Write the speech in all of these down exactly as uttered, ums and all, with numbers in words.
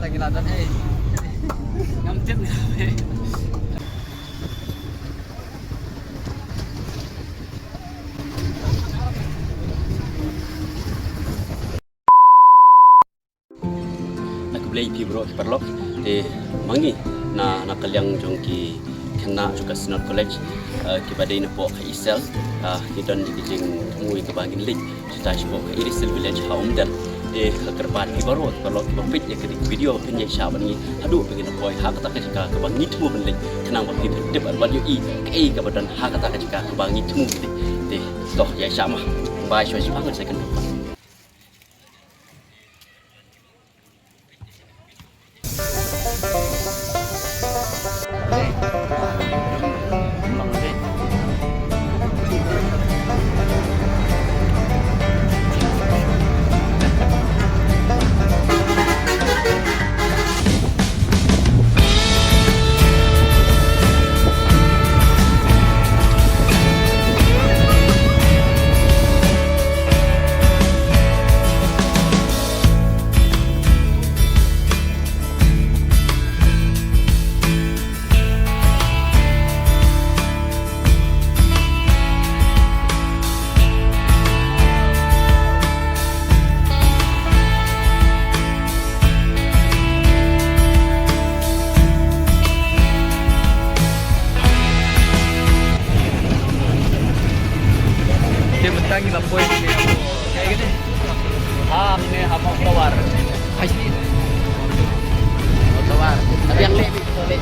Ngam tip. Na ka blei phi baroh ki paralok, te ma ngi na, na ka liang jong ki khynnah jong ka Synod College, eh, kiba dei napoh ka E-Cell, eh, ngi don ïa ka jingthmu ïa kaba ngin leit shatai shapoh ka Irisel Village ha Umden. Te nga kyrpad ïa phi baroh ki paralok kiba peit ïa ka video ba phin ïaishah bad ngi haduh ba ngin poi ha kata ka jaka kaba ngi thmu ban leit, khnang ba phi phin tip bad ban ïohi kaei kaba don ha kata ka jaka kaba ngi thmu ban leit. Te to ïaishah ma. Bye, shuwa shuwa ngan sa ïakynduh. Te mynta ngi la poi ne. Ha ne ha Mawtawar. Ai. Mawtawar. Tapi yang lebih solid.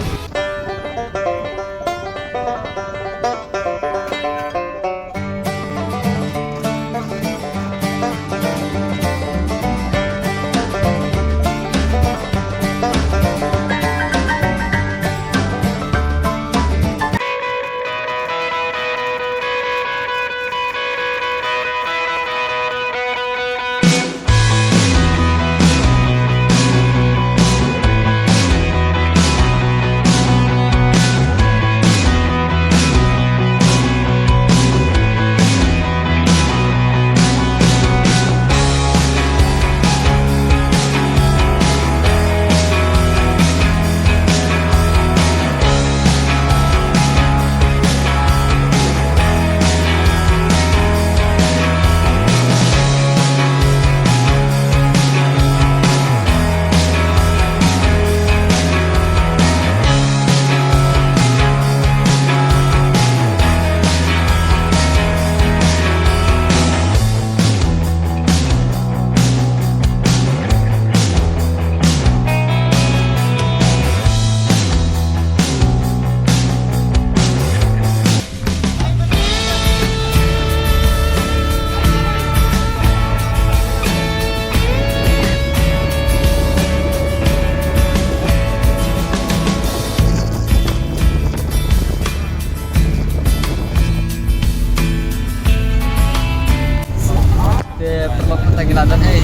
Te paralok, mynta ngi la don, eh.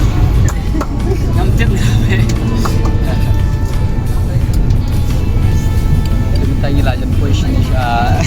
Ngam tip nga, eh. Mynta ngi la jan poi shane sha.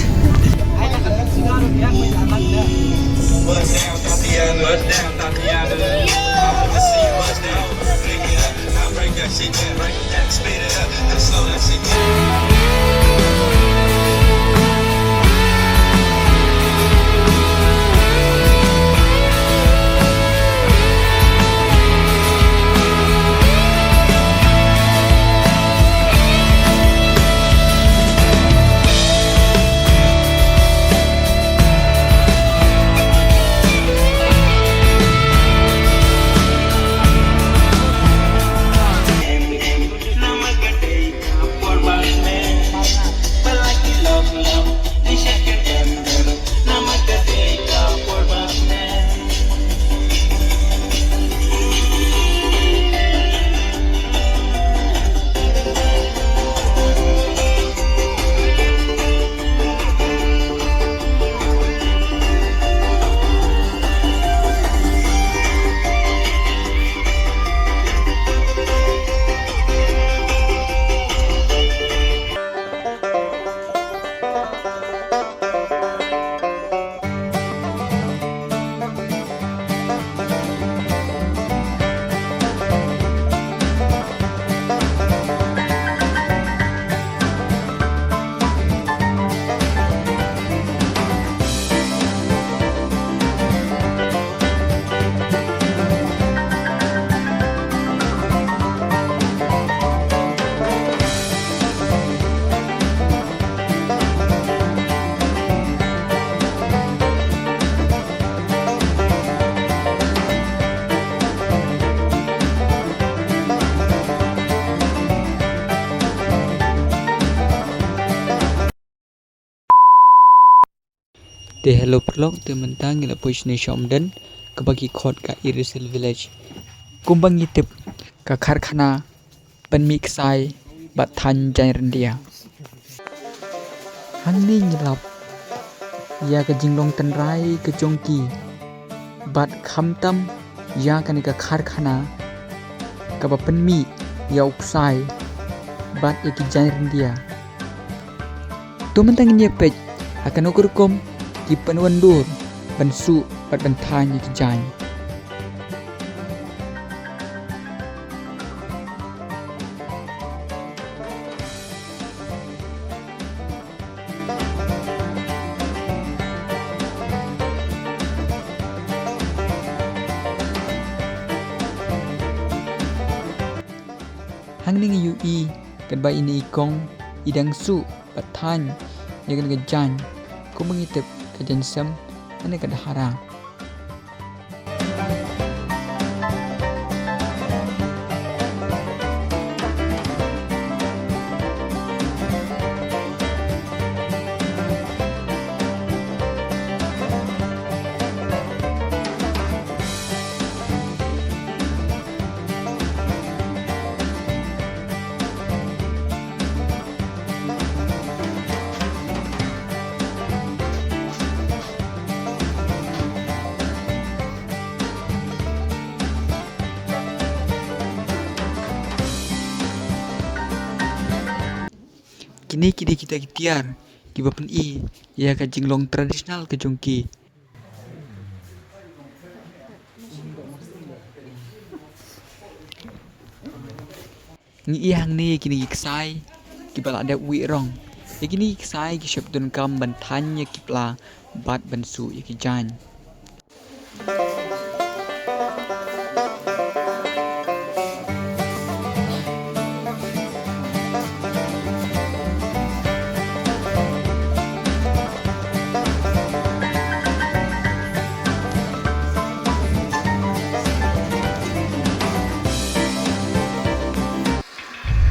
Te hello paralok, te mynta ngi la poi shane sha Umden, kaba ki khot ka Irisel Village. Kumba ngi tip, ka karkhana pynmih ksai bad thaiñ jaiñ ryndia. Hangne ngi lap ïa ka jinglong tynrai ka jong ki bad khamtam ïa kane ka karkhana kaba pynmih ïa u ksai bad ïa ki jaiñ ryndia. To mynta ngin ïa peit ha kano ka rukom ki pynwandur ban suh bad ban thaiñ ïa ki jaiñ. Hangne ngi ïohi katba ine i kong i dang suh bad thaiñ ïa kane ka jaiñ. Kumba ngi tip, ka jaiñ sem, hangne ka dahara. Kine ki dei kita ki tiar kiba pyni ïa ka jinglong traditional ka jong ki. Ngi ïohi hangne ïa kine ki ksai kiba la dep wih rong. Ïa kine ki ksai ki sheptieng kam ban thaiñ ïa ki pla bad ban suh ïa ki jaiñ.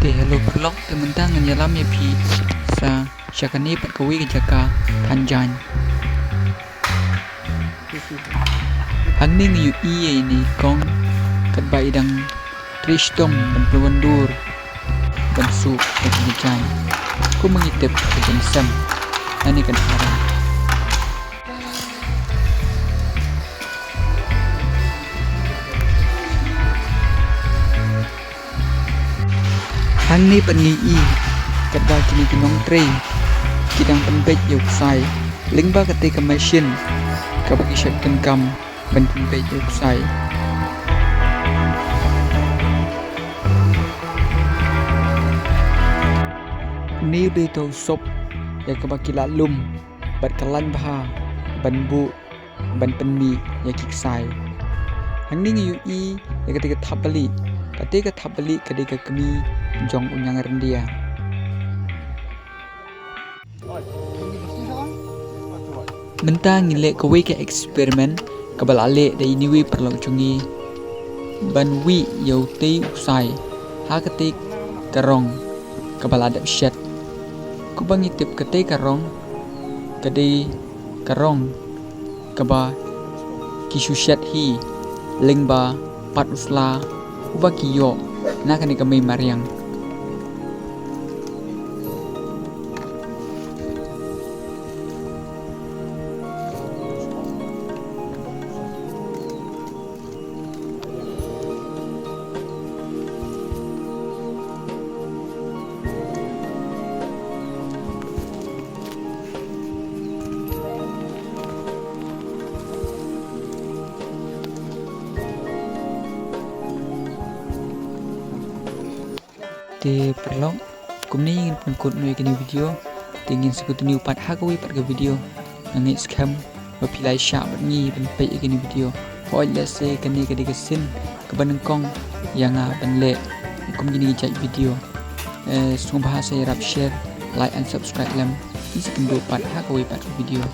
Te hello paralok, te mynta ngan ïalam ïa phi sa sha kane pat kawei ka jaka thaiñ jaiñ. Hangne ngi ïohi ïa ine i kong katba i dang trei shitom ban pynwandur ban suh ïa kine ki jaiñ. Kumba ngi tip, ka jaiñ sem, hangne ka dahara. Hangne pat ngi ïohi katba kine ki nongtrei ki dang pynbeit ïa u ksai lyngba katei ka machine kaba ki sheptieng kam ban pynbeit ïa u ksai. Une u dei uta u sop ïa kaba ki la lum bad ka lain bha ban buh ban pynmih ïa ki ksai. Hangne ngi ïohi ïa katei ka thapbalieh. Katei ka thapbalieh ka dei ka kmie jong u ñiang ryndia. Mynta ngi leh kawei ka experiment kaba la leh da ine iwei i paralok jong ngi ban wih ïa utei u ksai ha katei ka rong kaba la dep shet. Kumba ngi tip, katei ka rong ka dei ka rong kaba ki shu shet hi lyngba pat u sla uba ki ïoh na kane ka mei mariang. Te paralok, kumne ngin pynkut noh ïa kane ka video. Te ngin sa continue pat ha kawei pat ka video. Nga ngeit skhem ba phi la ïa shah bad ngi ban peit ïa kane ka video. Hooid, lehse kane ka dei ka sien kaba nyngkong ïa nga ban leh kum kine ki jait video. Eh, sngewbha sa ïarap share, like and subscribe lem. Ngin sa ïakynduh pat ha kawei pat ka video.